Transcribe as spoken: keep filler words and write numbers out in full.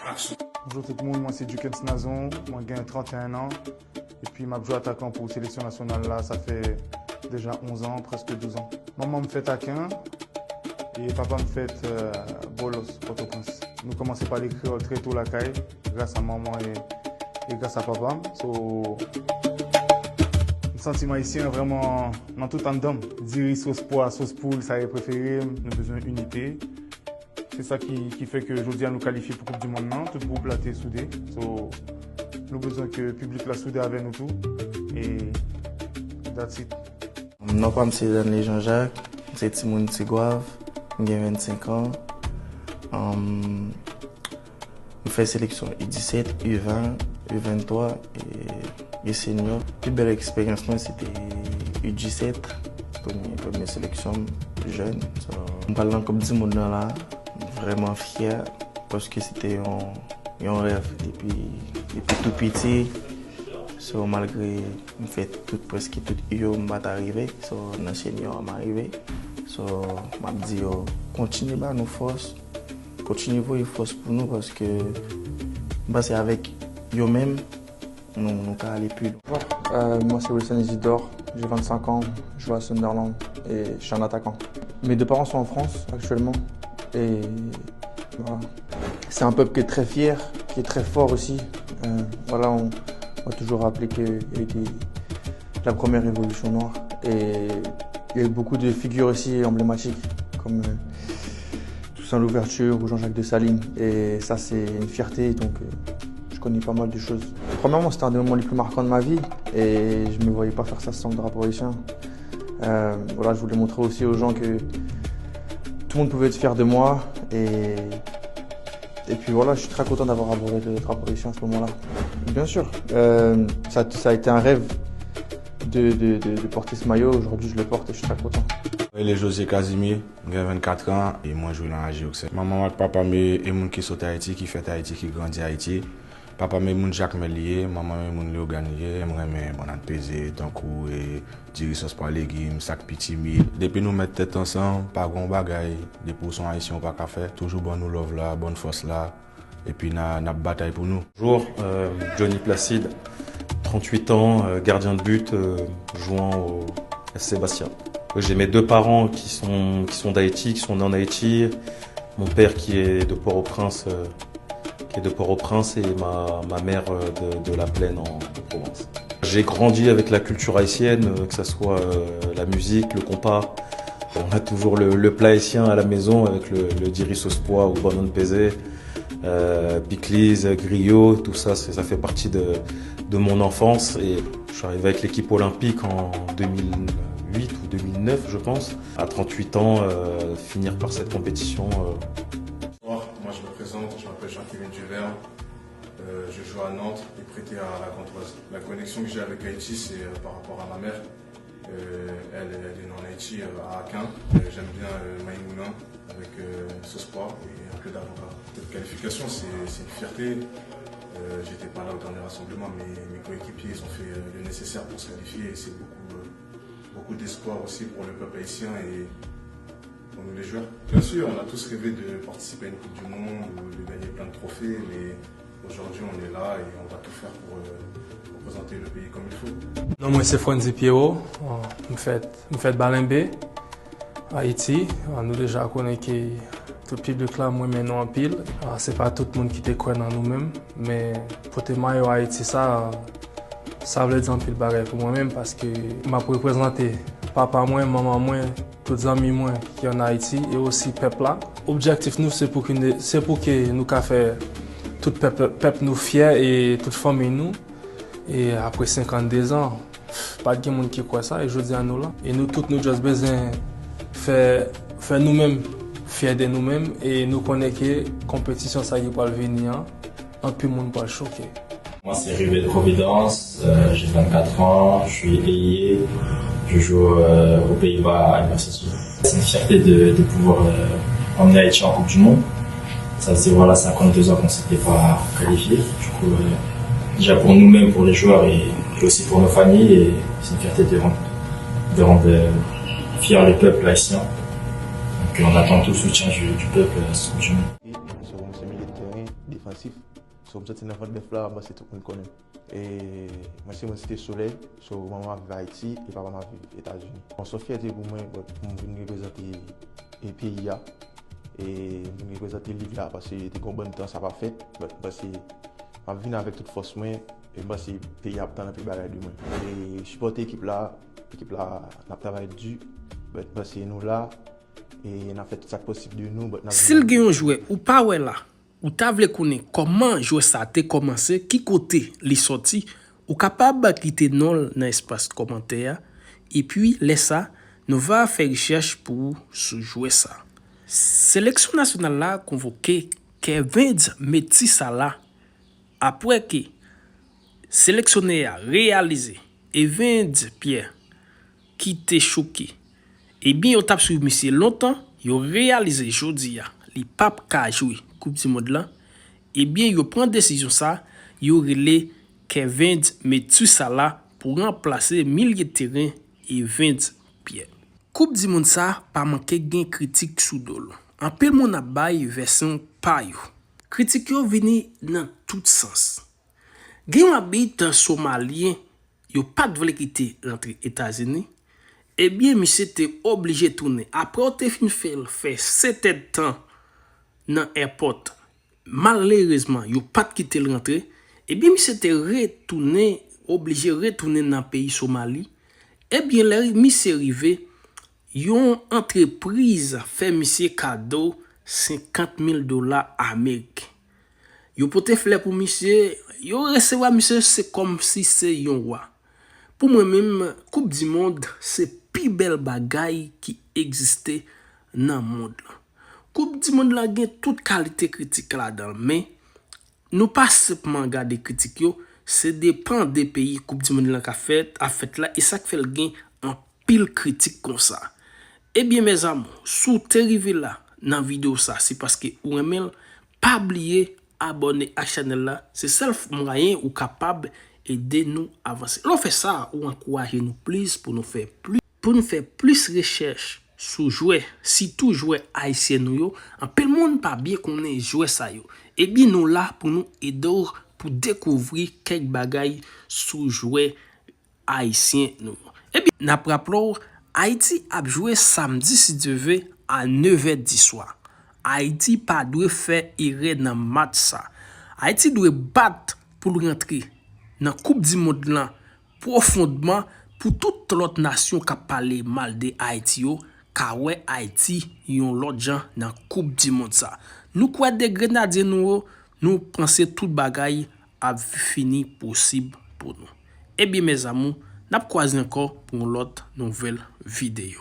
Aksyon. Bonjou tout moun, mwen se Jukens Nazon, mwen gen trannteyen an, epi m ap jwe atakan pou seleksyon nasyonal la, sa fè deja onz an, prèske douz an. Manman m fèt Aken, e papa m fèt euh, Bòlòs, Pòtoprens. Nou kòmanse pale kreyòl trè to lakay, gras a manman e, e gras a papa m. So, m santi m ayisyen vrèman nan tout anndan m. Diri, sos pwa, sos poul, sa e prefere m. Nou bezwen inite. Se sa ki, ki fè ke jodi a nou kalifye pou Koup di Mond nan, tout gwoup la te soude. So, nou bezwen ke piblik la soude avè nou tou. E that's it. Non pa m se Danley Jean Jacques, m se timoun Tigwav, m gen vennsenk an. Um, m fè seleksyon U disèt, U ven, U venntwa e, e senior. Pi bèl eksperyans mwen se te U disèt, premye, premye seleksyon m, jèn. So, m pral nan Koup di Mond nan la, m vrèman fyè paske se te yon, yon rèv depi, depi tou piti. So, malgre m fè tout, prèske tout U yo, m pa ta rive. So, nan senior, m arive. So, m ap di yo, kontinye ba nou fòs, kontinye voye fòs pou nou, paske m panse avèk yo menm, nou, nou ka ale pi lwen. Bonjour, euh, moi c'est Wilson Isidore, j'ai vingt-cinq ans, je joue à Sunderland et je suis un attaquant. Mes deux parents sont en France actuellement et voilà. C'est un peuple qui est très fier, qui est très fort aussi. Euh, voilà, on, on va toujours rappeler qu'il a été la première révolution noire et il y a eu beaucoup de figures aussi emblématiques comme euh, Toussaint Louverture ou Jean-Jacques Dessalines. Et ça, c'est une fierté. Donc, euh, je connais pas mal de choses. Premièrement, c'était un des moments les plus marquants de ma vie et je me voyais pas faire ça sans le drapeau haïtien. Euh, voilà, je voulais montrer aussi aux gens que tout le monde pouvait être fier de moi et et puis voilà, je suis très content d'avoir arboré le drapeau haïtien à ce moment-là. Bien sûr, euh, ça, ça a été un rêve de, de, de, de porter ce maillot. Aujourd'hui, je le porte et je suis très content. Mwen rele José Casimir, m gen vennkat an e mwen jwe nan A G Auxerre. Manman m ak papa m e, e moun ki sot Ayiti, ki fèt Ayiti, ki grandi Ayiti. Papa m e moun Jakmèl li ye, manman m e moun Leyogàn li ye. M renmen bannann peze, tankou e, diri sòs pwa legim, sak pitimi. Depi nou met tèt ansanm, pa gen yon bagay, depi w se yon Ayisyen ou pa ka fè. Toujou ban nou love la, ban n fòs la. Epi n a, n ap batay pou nou. Bonjour, euh, Johnny Placide, trente-huit ans, euh, gardien de but, euh, jouant au F C Bastia. J'ai mes deux parents qui sont, qui sont d'Haïti, qui sont nés en Haïti. Mon père qui est de Port-au-Prince, euh, qui est de Port-au-Prince et ma, ma mère euh, de, de La Plaine en Provence. J'ai grandi avec la culture haïtienne, euh, que ce soit euh, la musique, le compas. On a toujours le, le plat haïtien à la maison avec le, le diri sauce pois ou bannann peze, euh, pikliz, griyo, tout ça, c'est- ça fait partie de, de mon enfance. Et je suis arrivé avec l'équipe olympique en deux mille huit ou deux mille neuf, je pense. À trente-huit ans, euh, finir par cette compétition. Euh. Bonsoir, moi je me présente, je m'appelle Jean-Kevin Duvert. Euh, je joue à Nantes et prêté à la Gantoise. La connexion que j'ai avec Haïti, c'est euh, par rapport à ma mère. Euh, elle, elle est née en Haïti, euh, à Aken. Euh, J'aime bien euh, Maïmouna avec euh, ce sport et un peu d'avocat. Cette qualification, c'est c'est une fierté. Euh, J'étais pas là au dernier rassemblement, mais mes coéquipiers ils ont fait euh, le nécessaire pour se qualifier et c'est beaucoup, euh, beaucoup d'espoir aussi pour le peuple haïtien et pour nous les joueurs. Bien sûr, on a tous rêvé de participer à une Coupe du Monde ou de gagner plein de trophées, mais aujourd'hui on est là et on va tout faire pour euh, représenter le pays comme il faut. Non mwen se Frandy Pierrot, m fèt m fèt Balenbe, Ayiti. Nou deja konnen ke tout piblik la m renmen nou anpil. Se pa tout moun ki te kwè nan nou menm, men pote mayo Ayiti sa, sa vle di anpil bagay pou mwen menm paske m ap reprezante papa mwen, manman mwen, tout zanmi mwen ki ann Ayiti e osi pèp la. Objektif nou se pou ke se pou ke nou ka fè tout pèp pèp nou fyè e tout fanmi nou. E apre senkannde zan, pa t gen moun ki kwè sa e jodi a nou la. E nou tout nou just bezwen fè fè nou menm fyè de nou menm e nou konnen ke konpetisyon sa ki pral vini an, anpil moun pral choke. Moi, c'est Ruben Providence, euh, j'ai vingt-quatre ans, je suis ailier, je joue euh, aux Pays-Bas à University. C'est une fierté de, de pouvoir euh, emmener Haïti en Coupe du Monde. Ça faisait voilà, cinquante-deux ans qu'on ne s'était pas qualifié. Du coup, euh, déjà pour nous-mêmes, pour les joueurs et, et aussi pour nos familles, et c'est une fierté de rendre, de rendre euh, fier le peuple haïtien. Donc, euh, on attend tout le soutien du, du peuple à cette Coupe du Monde. Sif, so m soti nan vant bèf la, m panse tout moun konnen. E mwen se moun Site Solèy, so manman m ap viv Ayiti e papa m ap viv Etazini. Bon, se yon fyète pou mwen, bon, pou m vin reprezante e peyi a. E m vin reprezante lig la, paske te gon bann tan sa pa fèt. But m panse m ap vin avèk tout fòs mwen, e m panse peyi a ap tann anpil bagay de mwen. E sipòte ekip la, ekip la, n ap travay di, but m panse nou la, e n ap fè tout sa k posib de nou, but n ap vin. Si l gen yon jwè ou pa wè la, ou ta vle konnen kòman jwè sa te kòmanse, ki kote li sòti, ou kapab kite non l nan espas kòmantè a, epi lè sa, nou va fè rechèch pou ou sou jwè sa. Seleksyon nasyonal la konvoke Kervens Metisala apre ke seleksyonè a reyalize Evens Pierre ki te choke. Ebyen, yo t ap swiv misye lontan, yo reyalize jodi a li p ap ka jwe Koup di Mond lan. Ebyen, yo pran desizyon sa, yo rele Kervens Metisala pou ranplase milye teren Evens Pierre. Koup di Mond sa pa manke gen kritik sou do l. Anpil moun ap bay vèsyon pa yo. Kritik yo vini nan tout sans. Gen yon abit somalyen yo pa t vle kite rantre Etazini, ebyen, misye te oblije tounen. Apre yo te fin fè l fè sèt èdtan nan èpòt, malerezman, yo pa t kite l rantre. Ebyen, misye te retounen, oblije retounen nan peyi Somali. Ebyen, lè misye rive, yon antrepriz fè misye kado senkant mil dola ameriken. Yo pote flè pou misye, yo resevwa misye se kòmsi se yon wa. Pou mwen menm, Koup di Mond se pi bèl bagay ki egziste nan mond lan. Koup di Mond lan gen tout kalite kritik ladan l, men nou pa senpman gade kritik yo, se depan de peyi Koup di Mond lan ka fèt, ap fèt la, e sa k fè l gen anpil kritik konsa. Ebyen, mezanmi, si w te rive la nan videyo sa, se paske ou renmen l, pa bliye abòne ak chanèl la, se sèl mwayen ou kapab ede nou avanse. Lè w fè sa, ou ankouraje nou plis pou nou fè plis, pou nou fè plis rechèch sou jwè, sitou jwè ayisyen nou yo. Anpil moun pa byen konnen jwè sa yo. Ebyen, nou la pou nou ede w pou dekouvri kèk bagay sou jwè ayisyen nou yo. Ebyen, n ap raple w, Ayiti ap jwe samdi, si Dye ve, a nevè di swa. Ayiti pa dwe fè erè nan match sa. Ayiti dwe bat pou l rantre nan Koup di Mond lan pwofondman pou tout lòt nasyon k ap pale mal de Ayiti yo ka wè Ayiti yon lòt jan nan Koup di Mond sa. Nou kwè de Grenadye nou yo, nou panse tout bagay ap fini posib pou nou. Ebyen, mezanmi, n ap kwaze ankò pou yon lòt nouvèl videyo.